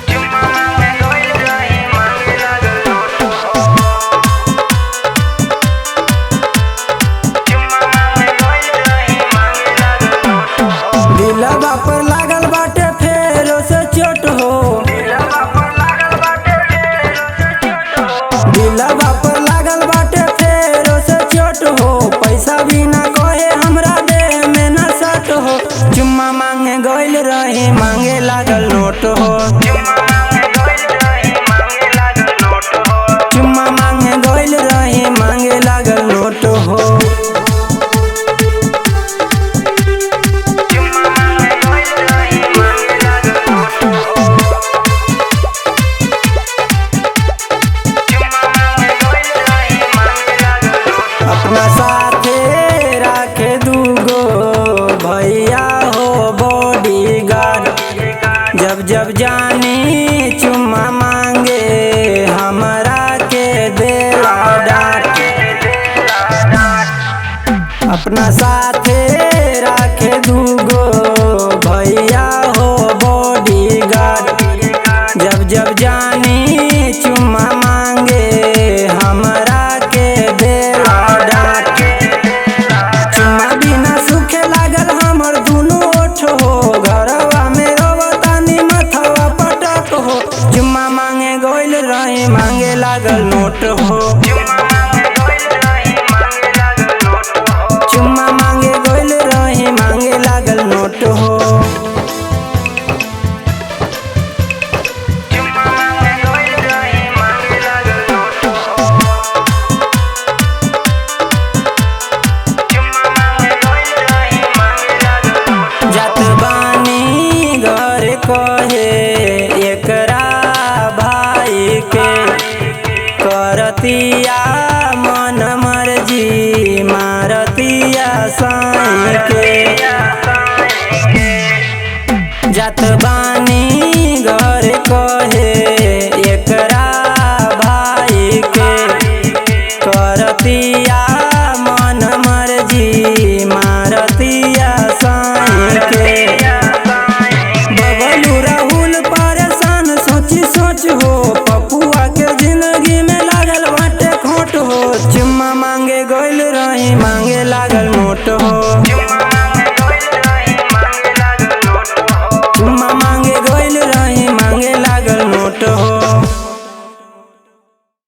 चुम्मा मांगे गइल रही मांगे लागल नोट हो। चुम्मा मांगे गइल रही मांगे लागल नोट हो। दिलवा पर लागल बाटे फेरो से चोट हो। दिलवा पर लागल बाटे फेरो से चोट हो। दिलवा पर लागल बाटे फेरो से चोट हो। पैसा बिना कहे हमरा देह में न सट हो। चुम्मा मांगे गइल रही मांगे लागल नोट हो। चुम्मा मांगे गइल रही मांगे लागल नोट हो। चुम्मा मांगे गइल रही मांगे लागल नोट हो। चुम्मा मांगे गइल रही मांगे लागल नोट हो। चुम्मा मांगे गइल रही मांगे लागल नोट हो। अपना साथे राखे दूगो भैया हो बॉडीगार्ड। जब जब जानी चुम्मा मांगे हमरा के देला डांट। अपना साथे